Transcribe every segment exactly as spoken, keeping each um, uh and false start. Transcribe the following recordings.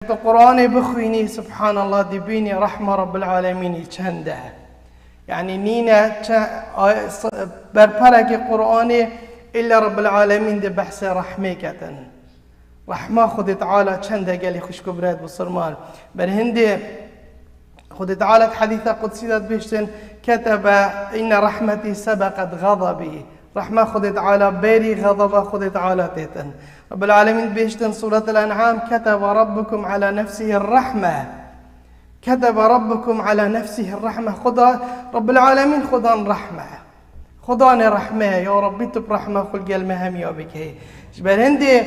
Tu Qur'anê bixwînî, subhanallah, dibînî rehma Rabbil Alemînî çend e. Yanî nîne çe-, ay-, s-, berperekî Qur'anê îlla Rabbil Alemîn di behsê rehmê ketin. Rehma Xwedê Teala çend e gelî xwişk û birayet bisilman. Ber hindê Xwedê Teala di hedîsa qudsî de dibêjtin, "Ketebe inne rahmetî sebeqet xezebî." Rehma Xwedê Teala berî xezeba Xwedê Teala têtin. Rabbil Alemîn dibêjtin, Suretul En'am, "Ketebe Rabbukum ala nefsihir rahme." "Ketebe Rabbukum ala nefsihir rahme." Xuda, Rabbil Alemîn Xudan rehme. Xudanê rehme ye, ya Rabbî, tu bi rehma xwe li gel me hemiya bikeyî. Ji ber hindê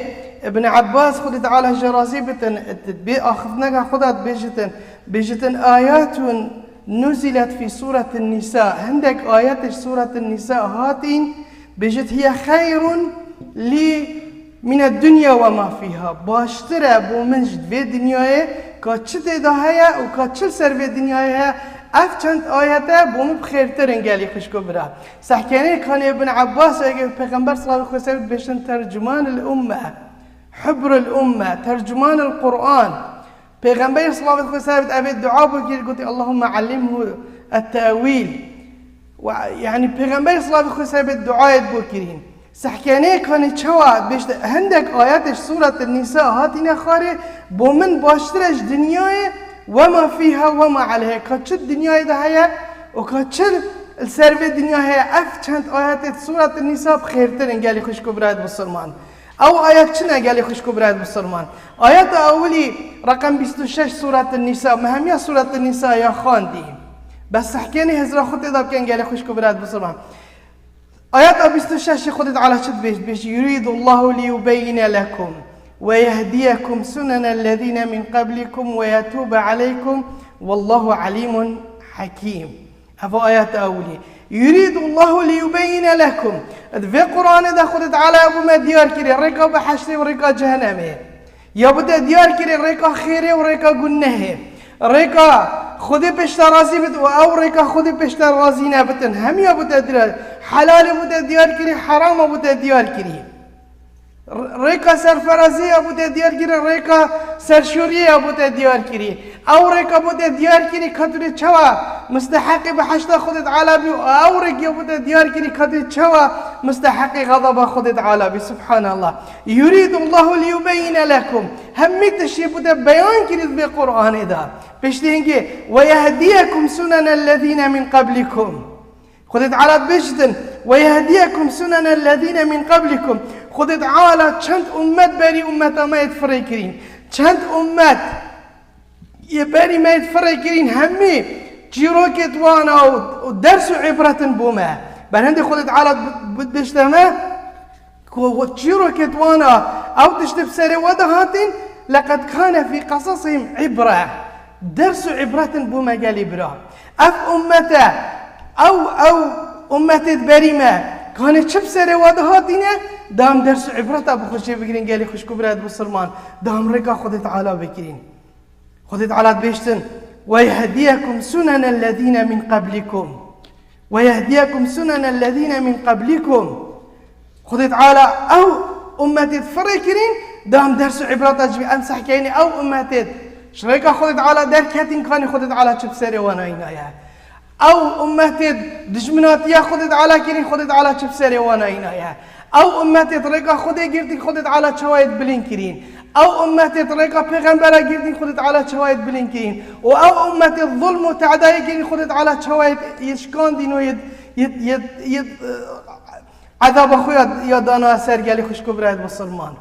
Ibn Abbas, Xwedê Teala jê razî bitin, bi axiftineka xwe de dibêjitin, bêjitin, "Ayatun nuzilet fî Suretin Nisa." Hindek ayet ji Suretin Nisa hatîn, bêjit, "Hiye xeyrun lî mine dunya ve ma fîha." Baştir e bo min ji vê dinyayê, ka çi tê de heye û ka çi li ser vê dinyayê heye, ev çend ayete bo min bi xêrtir in gelî xwişk û bira. Sehkenê kanê Ibn Abbas, ege Pêxember sallallahu aleyhi ve sellem dibêjtin tercümanil umme, hibrul umme, tercümanil Qur'an. Pêxemberê sallallahu aleyhi ve sellem evê dua bû kir, gotî, "Allahümme allimhu et-tevil." Ve, yani Pêxemberê sallallahu aleyhi ve sellem duayê bû kirîn. Sehkenê kanê çawa bêjte hindek ayetê ji Suretin Nisa hatîne xwarê, bo min baştir e ji dinyayê, ve ma fîha ve ma aleyha. Ka çi dinyayê de heye û ka çi li ser vê dinya heye, ev çend ayetê di Suretin Nisa bi xêrtir in gelî xwişk û birayet bisilman. Ew ayet çi ne gelî xwişk û birayet bisilman? Ayeta ewilî reqem bîst û şeş Suretin Nisa, me hemiya Suretin Nisa ya xwendî. Bes sehkenê hizra xwe tê de bikin gelî xwişk û birayet bisilman. Ayeta bîst û şeş Xwedê Teala çi dibêj? Dibêj, "Yuridullahu liyubeyyine lekum ve yehdiyekum sunenellezine min qablikum ve yetube aleykum, vallahu alimun hakim." Ev ayet ewilî. "Yuridullahu liyubeyyine lekum." Di vê Qur'anê de Xwedê Teala bo me diyar kiriye rêka behiştê û rêka cehenemê. Ya bûte diyar kirî rêka xêrê û rêka gunehê. Rêka Xwedê pêşte razî bit û ew rêka Xwedê pêşte razî nebitin. Hemiya bûte diyar. Helalê bûte diyar kirî, herama bûte diyar kirî. R-, rêka serferaziyê ya bûte diyar kirî, rêka serşoriyê ya bûte diyar kirî. Ew rêka bûte diyar kirî, ka tu dê çawa musteheqê behişta Xwedê Teala bî û ew rêkê bûte diyar kirî, ka tu dê çawa musteheqê xezaba Xwedê Teala bî. Subhanallah. Yuridullahu liyubeyyine lekum. Hemî tiştî bûte beyan kirî di vê Qur'anê de. Piştî hingê, "Ve yehdiyekum sunenellezîne min qablikum." Xwedê Teala dibêjitin, "Ve yehdiyekum sunenellezîne min qablikum." Xwedê Teala çend ummet berî ummeta me yê firê kirîn. Çend ummet yê berî me yê firê kirîn, hemî çîrokêt wana û, û ders û îbretin bo me. Ber hindê Xwedê Teala bi-, bi-, dibêjte me, ku çîrokêt wana ew tiştê bi serê we de hatin, "Leqed kane fî qesasihim îbre." Ders û îbretin bo me gelî bira. Ev ummete, ew, ew ummetêt berî me, kanê çi bi serê we de hatine, da em ders û îbreta bi xwe jê bigirîn gelî xwişk û birayet bisilman, da em rêka Xwedê Teala bikirîn. Xwedê Teala dibêjtin, "Ve yehdiyekum sunenellezîne min qablikum." "Ve yehdiyekum sunenellezîne min qablikum." Xwedê Teala ew ummetêt firê kirîn, da em ders û îbreta ji vê em sehkeyînê ew ummetêt ji rêka Xwedê Teala derketîn, kanê Xwedê Teala çi bi serê wan ayînaye. Ew ummetêt dijminatiya Xwedê Teala kirîn, Xwedê Teala çi bi serê wan ayînaye. Ew ummetêt rêka Xwedê girtî, Xwedê Teala çawa yêt bilind kirîn. Ew ummetêt rêka pêxembera girtî, Xwedê Teala çawa yêt bilind kirîn. Û ew ummetêt zulm û teadayê kirî, Xwedê Teala çawa yêt, yêt şikandîn û yêt, yêt, yêt, yêt, eh, ezaba xwe ya, ya dana ser gelê xwişk û birayet bisilman.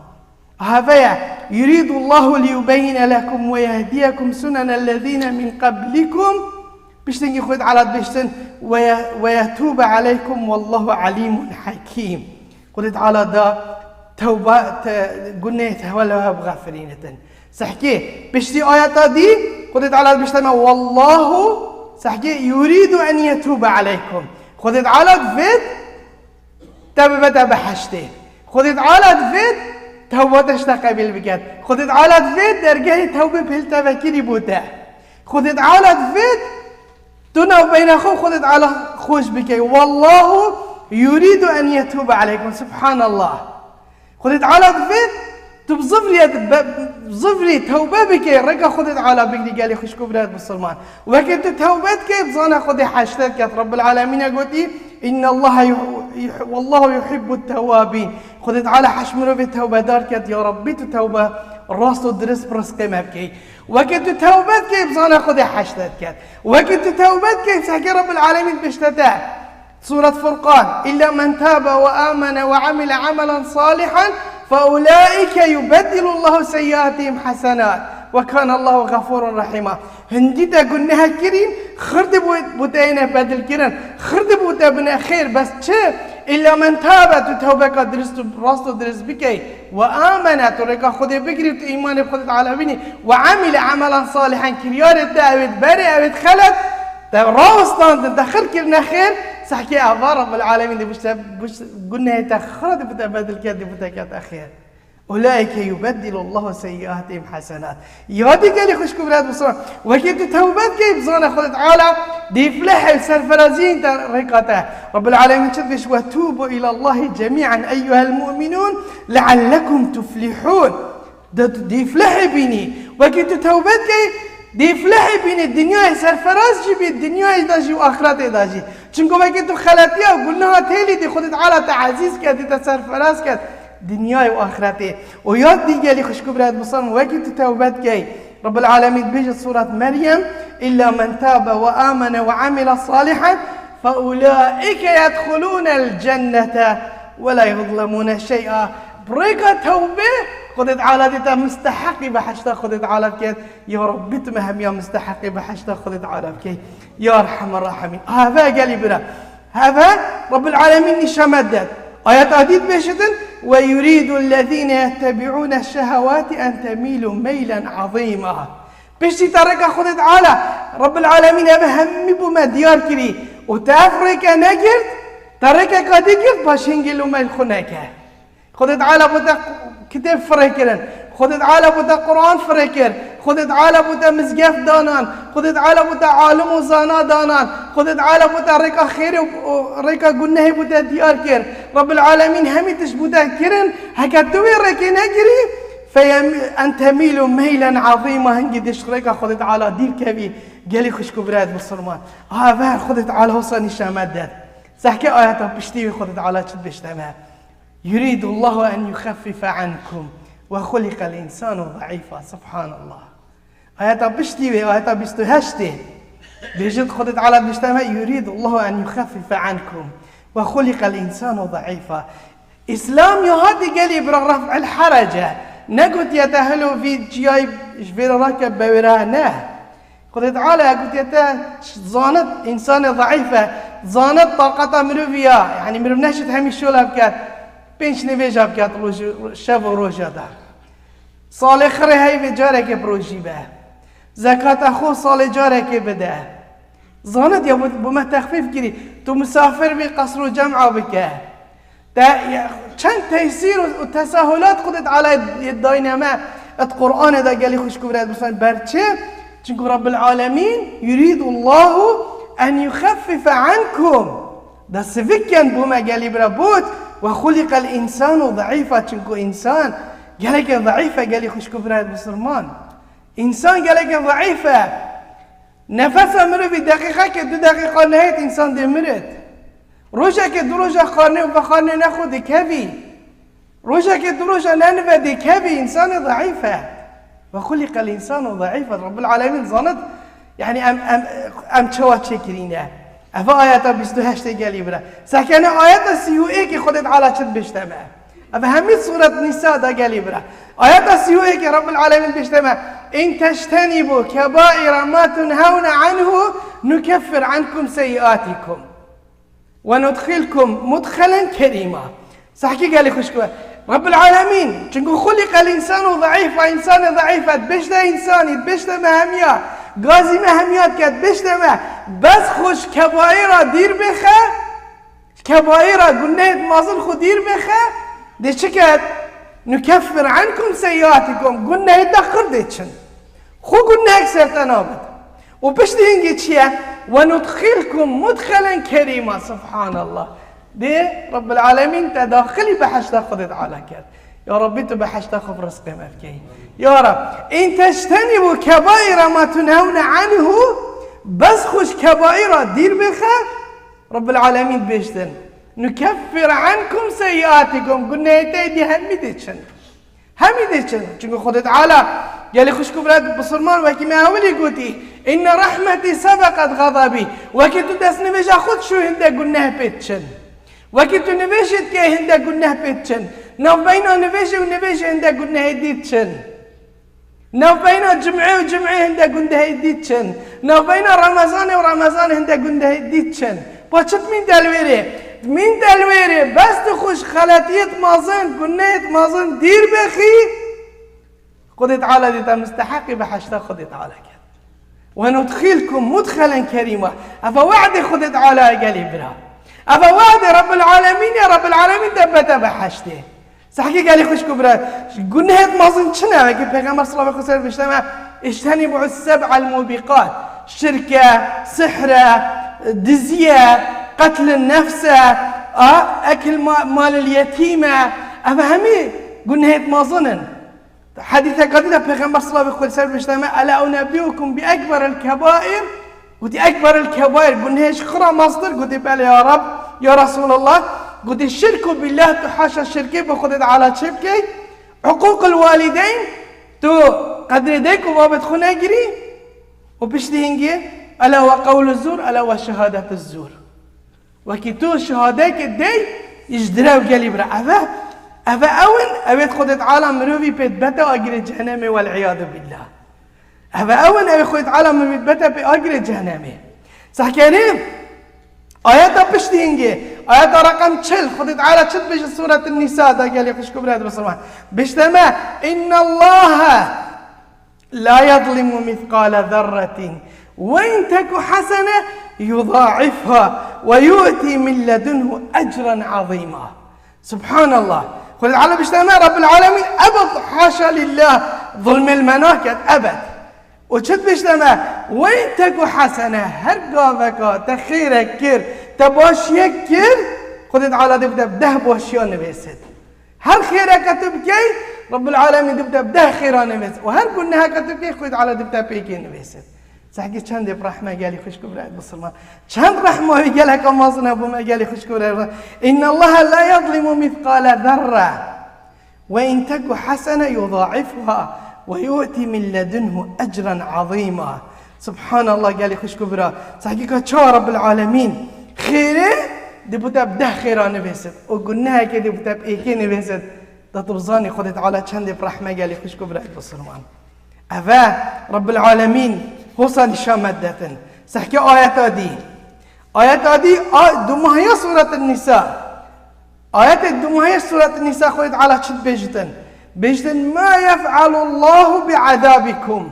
Heve ye, "Yuridullahu liyubeyyine lekum ve yehdiyekum sunenellezîne min qablikum." Piştî hingî Xwedê Teala dibêjtin, "Ve ye-, ve yetûbe aleykum vallahu alîmun hakîm." Xwedê Teala da tewba, te, gunehê te heval hev bixefirînitin. Sehkê, piştî ayeta dî, Xwedê Teala dibêjte me, "Wallahu", sehkê, "yurîdu en yetûbe aleykum." Xwedê Teala divêt te bibe te behiştê. Xwedê Teala divêt tewba te ji te qebîl biket. Xwedê Teala divêt dergehê tewbê pêl te vekirî bo te. Xwedê Teala divêt tu navbeyna xwe Xwedê Teala xweş bikey. Wallahu yurîdu en yetûbe aleykum. Subhanallah. Xwedê Teala divêt Tu bi zivriyê, bi zivrî tewbe bikê, rêka Xwedê Teala bigirî, gelî xwişk û birayet Musulman. Wekî tu tewbe dikê, bizane Xwedê heşt te diket. Rabbil Alemîn e gotî, "Inna Allaha yuh-, yuh-, wallahu yuhibbu tewabîn." Xwedê Teala heşt mirovê tewbedar diket, ya Rabbî tu tewbe rast û dirist bi rizqê me bikey. Wekî tu tewbe dikê, bizane Xwedê heşt te diket. Wekî tu tewbe dikê, sehkê Rabbil Alemîn pişte te. Sûret Furqan, "Îlla men tabe ve amene ve amile amelen salihan fe ulaîke yubeddilullahu seyyiatihim hasenat ve kânallahu gafûren rahîma." Hindî te gunehek kirîn, xir dibû, bû te yêne bedilkirin, xir dibû te bine xêr, bes çi? Îlla men tabe, tu tewbeka dirist û rast û dirist bikey, ve amene, tu rêka Xwedê bigirî, tu îmanê bi Xwedê Teala bînî, ve amile amelen salihan, kiryarê te ewêt berê, ewêt xelet, te rawestandin, te xir kirine xêr, sehkê eva Rabbil Alemîn dê bişte, biş-, gunehê te xira dê bûte bedilker, dê bûte kete xêr. Ulaîke yubeddilullahu seyyiatihim hasenat. Yadî gelî xwişk û birayet Musulman. Wekî tu tewbe dikey, bizane Xwedê Teala dîflehê serferaziyên te rêka te. Rabbil Alemîn çi dibêj? "Ve tûbû îlallahi cemî'en eyyuhel mu'minûn leallekum tuflihûn." De tu dîflehê bînî. Wekî tu tewbe dikey, dîflehê bînî, dinyayê serferaz jî bî, dinyayê de jî û axiretê de jî. Çunku wekî tu xeletiya û gunaha têlî dî, Xwedê Teala te ezîz ket, dî te serferaz ket, dinyayê û axiretê. Û yad dî gelî xwişk û birayet Musulman, wekî tu tewbe dikey, Rabbil Alemîn dibêje sûret Meryem, "Îlla men tabe ve amene ve amile salihan fe ulaîke yedhulûnel cennete ve la yuzlemûne şey'a." Bi rêka tewbê Xwedê Teala dê te misteheqî behişta Xwedê Teala diket. Ya Rabbî, tu me hemiya misteheqê behişta Xwedê Teala bikey. Ya Erhamer Rahimîn. Heve gelî bira. Heve Rabbil Alemîn nîşa me det. Ayeta dî dibêjidin, "Ve yurîdu ellezîne yettebi'ûne şehewâti en temîlû meylen azîma." Piştî te rêka Xwedê Teala, Rabbil Alemîn eve hemî bo me diyar kirî. Û te ev rêke negirt, te rêkeka dî girt, paş hingê lo meyl xwe neke. Xwedê Teala bo te kitêb firê kirin. Xwedê Teala bo te Quran firê kir. Xwedê Teala bo te mizgeft danan. Xwedê Teala bo te alim û zana danan. Xwedê Teala bo te rêka xêrê û, û rêka gunehê bo te diyar kir. Rabbil Alemîn hemî tişt bo te kirin. Heke tu wê rêkê negirî, feyem-, en temîlu meylen azîma, hingî dê ji rêka Xwedê Teala dîr kevî. Gelî xwişk û birayet Musulman. Ha, ver Xwedê Teala hosa nîşa me de. Sehke ayeta piştî wê Xwedê Teala çi dibêjte me? "Yurîdullahu en yuxeffife ankum ve xuliqel însanu zeîfa." Subhanallah. Ayeta piştî wê, ayeta bîst û heştê. Bêjin Xwedê Teala dibêjte me, "Yurîdullahu en yuxeffife ankum ve xuliqel însanu zeîfa." Îslam ya hatî gelî bira ref'el herece. Negotiye te helo vî çiyayî ji vê re rake be wê re ne. Xwedê Teala gotiye te zanit însanê zeîf e, zanit taqeta mirovî ya, yanî mirov neşit hemî şola biket, pênc nivêja biket roj-, şev û roja de. Salê xirê heyvê carekê bi rojî be. Zekata xwe salê carekê bide. Zanit ya bo, bo me texfîf kirî, tu misafir bî qesr û cem'a bike. Te, ya, çend tesîr û, û tesahulat Xwedê Teala yê dayne me, et Qur'anê de gelî xwişk û birayet bisan ber çi? Çunku Rabbil Alemîn yurîdullahu en yuxeffife ankum. Da sivikken bo me gelî bira bot, "Ve xuliqel însanu zeîfa", çunku însan gelekê zeîf e gelî xwişk û birayet bisilman. Însan gelekê zeîf e. Nefesa mirovî deqîqekê du deqîqa nehêt însan dê mirit. Rojekê du roja xwarnê û vexwarnê nexwe dikevî. Rojekê du roja nenive dikevî, însanê zeîf e. Ve xuliqel însanu zeîfa. Rabbil Alemîn zanit, yanî em, em, em çawa çêkirîne. Eva ayeta bîst û heştê gelî bira. Sekene ayeta sî û êkê Xwedê Teala çi dibêjte me? Ev hemî sûret Nîsa de gelî bira. Ayeta sî û êkê Rabbil Alemîn dibêjte me, "In tectenîbû kebaîra ma tunhewne anhu nukeffir ankum seyyiatîkum ve nudxilkum mudxelen kerîma." Sehkî gelî xwişk be. Rabbil Alemîn, çunku xuliqel însanu zeîfa, însanê zeîf e, dibêjte însanî, dibêjte me hemiya, gazî me hemiya dike, dibêjte me, bes xwe ji kebaîra dîr bêxe, kebaîra gunehêt mezin xwe dîr bêxe, dê çi ket? Nukeffir ankum seyyiatikum, gunehêt te qir dê çin. Xwe gunehek ser te nabit. Û piştî hingê çi ye? Ve nudxilkum mudxelen kerîma, subhanallah. Dê Rabbil Alemîn te daxilî behişta Xwedê Teala kerd. Ya Rabbî, tu behişta xwe bi rizqê me bikey. Ya Rab, in tectenibû kebaîra ma tunhewne anhu, bes xwe ji kebaîra dîr bixe, Rabbil Alemîn dibêjtin, nukeffir ankum seyyiatikum, gunehê te êdî hemî dê çin. Hemî dê çin. Çunku Xwedê Teala, gelî xwişk û bira bisilman, wekî me ewilî gotî, inne rahmetî sebeqet xezebî. Wekî tu destnivêja xwe dişû, hinde guneh pê diçin. Wekî tu nivêjê dikey, hinde guneh pê diçin. Navbeyna nivêjê û nivêjê hinde gunehê dî diçin. Navbeyna cumê û cumê hinde gunehê dî diçin. Navbeyna remezanê û remezanê hinde gunehê dî diçin. Pa çi dimîn te li wêrê? Dimîn te li wêrê, bes tu xwe ji xeletiyêt mezin, gunehêt mezin dîr bixî, Xwedê Teala dê te misteheqî behişta Xwedê Teala ket. Ve nudxilkum mudxelen kerîma. Eva we'dê Xwedê Teala ye gelî bira. Eva we'dê Rabbil Alemîn ye, Rabbil Alemîn te bete behiştê. Sehkî gelî xwişk û bira. Gunehêt mezin çi ne? Wekî Pêxember sallallahu aleyhi ve sellem bişteme, اجتنبوا السبع الموبقات. Şirk e, sihr e, dizî ye, qetlin nefs e, a, ekil ma-, malil yetîm e. Ev hemî gunehêt mezin in. Hedîseke dî de Pêxember sallallahu aleyhi ve sellem bişteme, ela unebbiukum bi ekberil kebair? Gotî, ekberil kebair, gunehê ji xwe re mestir? Gotî, belê ya Rab, ya Resulallah. Gotî, şirku billah, tu haşa şirkê bi Xwedê Teala çê bikey. Uqûqil walideyn, tu qedrê dayik û babet xwe negirî. Û piştî hingê, ela ve qewlu zur, ela ve şehadetu zur. Wekî tu şehadekê dey, ji direw gelî bira. Eve, eve ew in, ewêt Xwedê Teala mirovî pê dibete agirê cehenemê, wel iyadu billah. Eve ew in, ewê Xwedê Teala mirovî dibete pê agirê cehenemê. Sehkerê, ayeta piştî hingê, ayeta reqem çil, Xwedê Teala çi dibêje Sûretin Nîsa de gelî xwişk û birayet bisilman. Bişteme, innallaha la yezlimu mîskale zerretin ve in teku hasene yudâifha ve yu'ti min ledunhu ecren azîma. Subhanallah. Xwedê Teala bişteme, Rabbil Alemîn ebed, haşa lillah, zulmê li me naket, ebed. Û çi dibêjte me? Ve in teku hasene, her gaveka te xêrek kir, te başiyek kir, Xwedê Teala dê bide deh başiya nivêsit. Her xêreke tu bikey, Rabbil Alemîn dê bide deh xêra nivêsit. Û her guneheke tu bikey, Xwedê Teala dê bide pêkê nivêsit. Sehkî çendê bi rehme gelî xwişk û birayet bisilman. Çend rehma wî geleka mezin e bo me gelî xwişk û birayet. İnnallaha la yezlimu mîskale zerre. Ve in teku hasene yudâifha ve yu'ti min ledunhu ecren azîma. Subhanallah, gelî xwişk û bira. Sehkî ka çawa Rabbil Alemîn xêrê dê bo te bi deh xêra nivêsit. Û gunehekê dê bo te bi êkê nivêsit. Da tu bizanî Xwedê Teala çendê bi rehme gelî xwişk û birayet bisilman. Eve Rabbil Alemîn hosa nîşan me didetin. Sehkê ayeta dî. Ayeta dî, a, dumahiya Sûretin Nîsa. Ayetê dumahiya Sûretin Nîsa Xwedê Teala çi dibêjitin? Bêjitin, ma yef'alullahu bi azabikum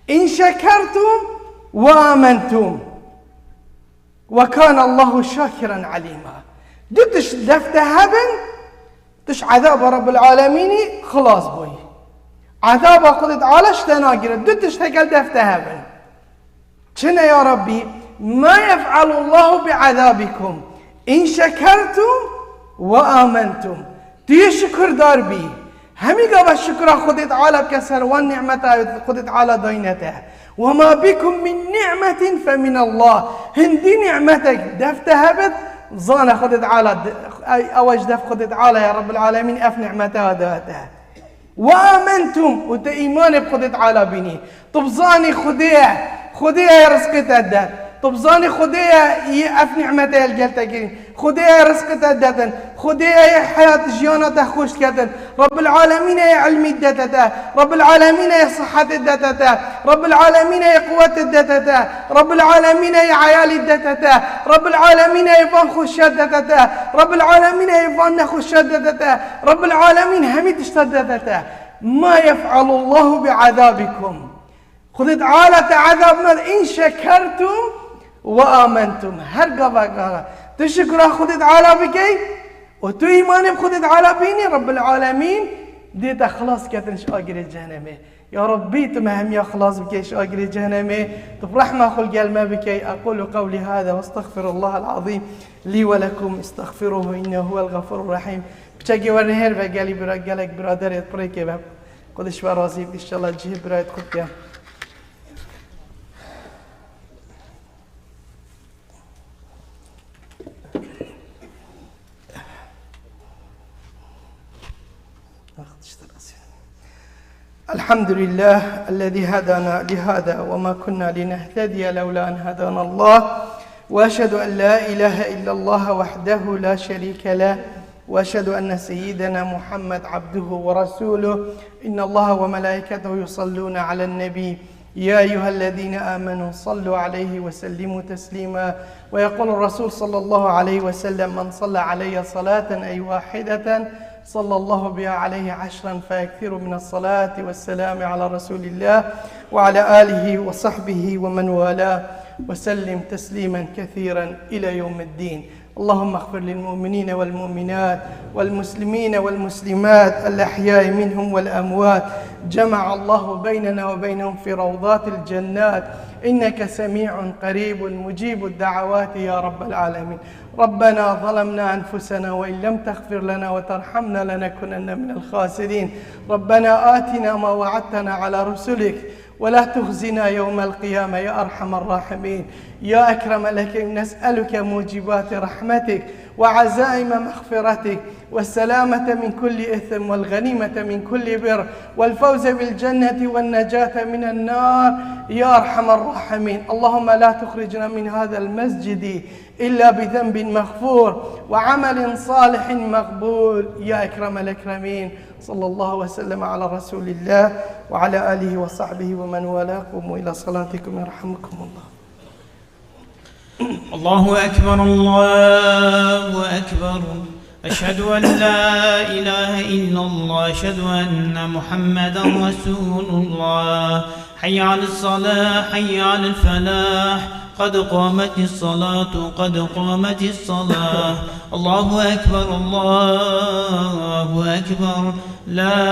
in şekertum ve amentum. Ve kânallahu şakiren alîma. Du tişt def te hebin, tu ji ezaba Rabbil Alemînî xilas bûyî. Ezaba Xwedê Teala ji te nagire. Du tişt hekel def te hebin. Çi ne ya Rabbî? Ma yef'alullahu bi azabikum in şekertum ve amentum. Tu yê şukirdar bî. Hemî gava şukra Xwedê Teala bike ser wan nîmeta Xwedê Teala dayne te. Ve ma bikum min ni'metin fe min Allah. Hindî nîmetek def te hebit, zane Xwedê Teala di-, ew, ew ji def Xwedê Teala ya Rabbil Alemîn ev nîmete da te. Ve amentum, û te îmanê bi Xwedê Teala bînî. Tu bizanî Xwedê ye, Xwedê ye rizqê te dide. Tu bizanî Xwedê ye, yê ev nîmete ye li gel te kirî. Xwedê ye rizqê te didetin. Xwedê ye heyat jiyana te xweş diketin. Rabbil Alemîn ye ilmî didete te. Rabbil Alemîn ye sihetê didete te. Rabbil Alemîn ye quwetê didete te. Rabbil Alemîn ye eyalî didete te. Rabbil Alemîn ye van xweşiya didete te. Rabbil Alemîn ye van nexweşiya didete te. Rabbil Alemîn hemî tişta didete te. Ma yef'alullahu bi azabikum. Xwedê Teala te ezab nede, in şekertum ve amentum. Her gava gava tu şukra Xwedê Teala bikey û tu îmanê bi Xwedê Teala bînî, Rabbil Alemîn dê te xilas ketin ji agirê cehenemê. Ya Rabbî, tu me hemiya xilas bikey ji agirê cehenemê. Tu bi rehma xwe li gel me bikey. Aqulu qewlî hada ve estexfirullahal azîm lî ve lekum. Estexfiruhu innehu huvel gafurur rahîm. Çekê we nehêr ve gelî bira-, gelek biraderê pirêkê ve. Xwedê ji we razî bî, înşallah cihê birayê xwe bike. الحمد لله الذي هدانا لهذا وما كنا لنهتدي لولا أن هدانا الله، وأشهد أن لا إله إلا الله وحده لا شريك له، وأشهد أن سيدنا محمد عبده ورسوله. إن الله وملائكته يصلون على النبي، يا أيها الذين آمنوا صلوا عليه وسلموا تسليما. ويقول الرسول صلى الله عليه وسلم: من صلى علي صلاة أي واحدة صلى الله بها عليه عشرا، فأكثروا من الصلاة والسلام على رسول الله وعلى آله وصحبه ومن والاه وسلم تسليما كثيرا إلى يوم الدين. اللهم اغفر للمؤمنين والمؤمنات والمسلمين والمسلمات الأحياء منهم والأموات، جمع الله بيننا وبينهم في روضات الجنات، إنك سميع قريب مجيب الدعوات يا رب العالمين. ربنا ظلمنا أنفسنا وإن لم تغفر لنا وترحمنا لنكونن من الخاسرين. ربنا آتنا ما وعدتنا على رسلك ولا تخزنا يوم القيامة يا أرحم الراحمين. يا أكرم الأكرمين، نسألك موجبات رحمتك وعزائم مغفرتك والسلامة من كل إثم والغنيمة من كل بر والفوز بالجنة والنجاة من النار يا أرحم الراحمين. اللهم لا تخرجنا من هذا المسجد إلا بذنب مغفور وعمل صالح مقبول يا أكرم الأكرمين. صلى الله وسلم على رسول الله وعلى آله وصحبه ومن والاه. قوموا إلى صلاتكم يرحمكم الله. الله أكبر، الله أكبر. أشهد أن لا إله إلا الله، أشهد أن محمدا رسول الله. حي على الصلاة، حي على الفلاح، قد قامت الصلاة، قد قامت الصلاة. الله أكبر، الله أكبر. لا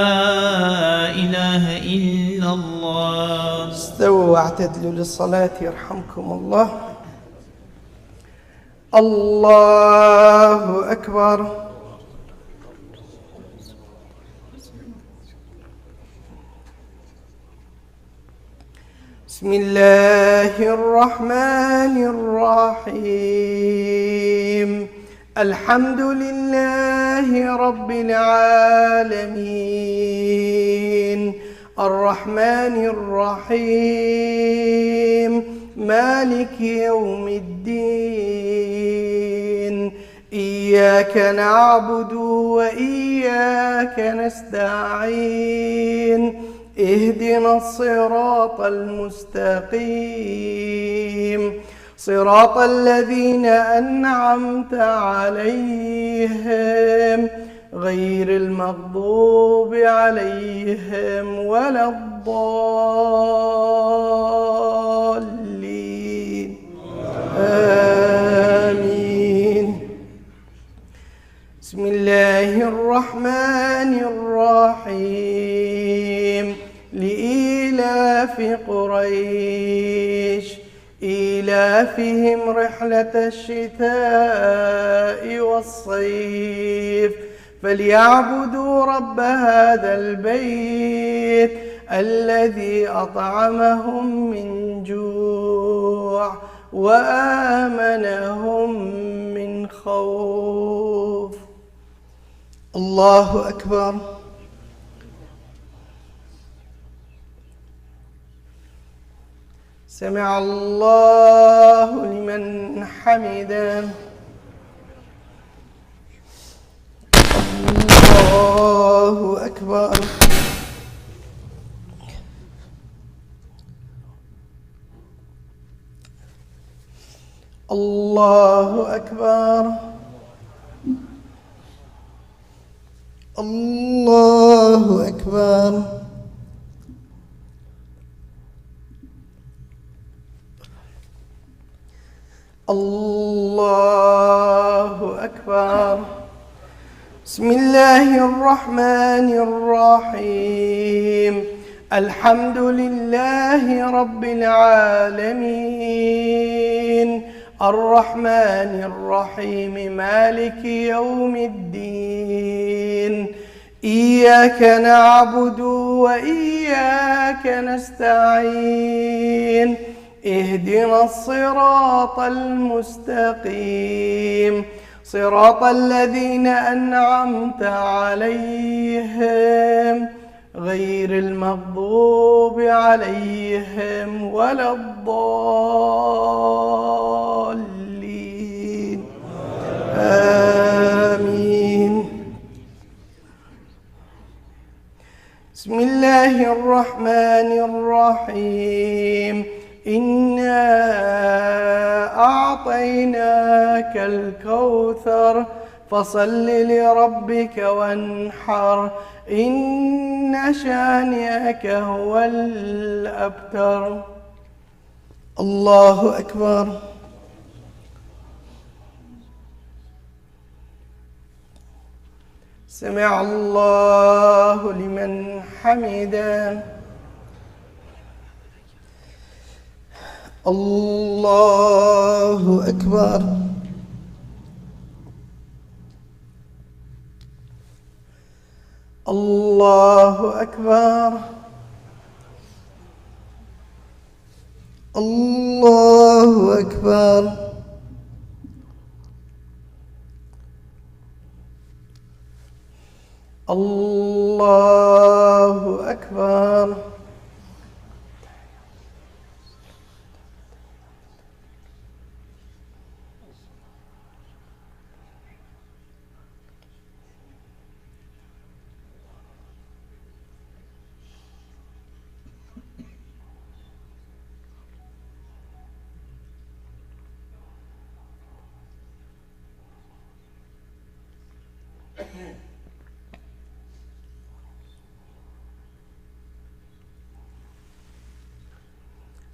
إله إلا الله. استووا واعتدلوا للصلاة يرحمكم الله. الله أكبر. بسم الله الرحمن الرحيم. الحمد لله رب العالمين. الرحمن الرحيم. مالك يوم الدين. إياك نعبد وإياك نستعين. اهدنا الصراط المستقيم. صراط الذين أنعمت عليهم غير المغضوب عليهم ولا الضالين. آمين. بسم الله الرحمن الرحيم. لإيلاف قريش. إيلافهم رحلة الشتاء والصيف. فليعبدوا رب هذا البيت الذي أطعمهم من جوع وآمنهم من خوف. الله أكبر. سمع الله لمن حمده. الله أكبر. الله أكبر. الله أكبر. الله أكبر. بسم الله الرحمن الرحيم. الحمد لله رب العالمين. الرحمن الرحيم. مالك يوم الدين. إياك نعبد وإياك نستعين. اهدنا الصراط المستقيم. صراط الذين أنعمت عليهم غير المغضوب عليهم ولا الضالين. آمين. بسم الله الرحمن الرحيم. إنا أعطيناك الكوثر. فصل لربك وانحر. إن شانئك هو الأبتر. الله أكبر. سمع الله لمن حمده. الله أكبر. الله أكبر. الله أكبر. الله أكبر.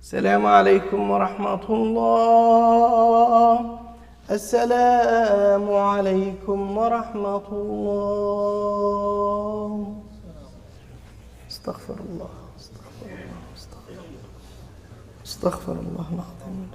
السلام عليكم ورحمة الله. السلام عليكم ورحمة الله. استغفر الله، استغفر الله، استغفر الله. استغفر الله العظيم.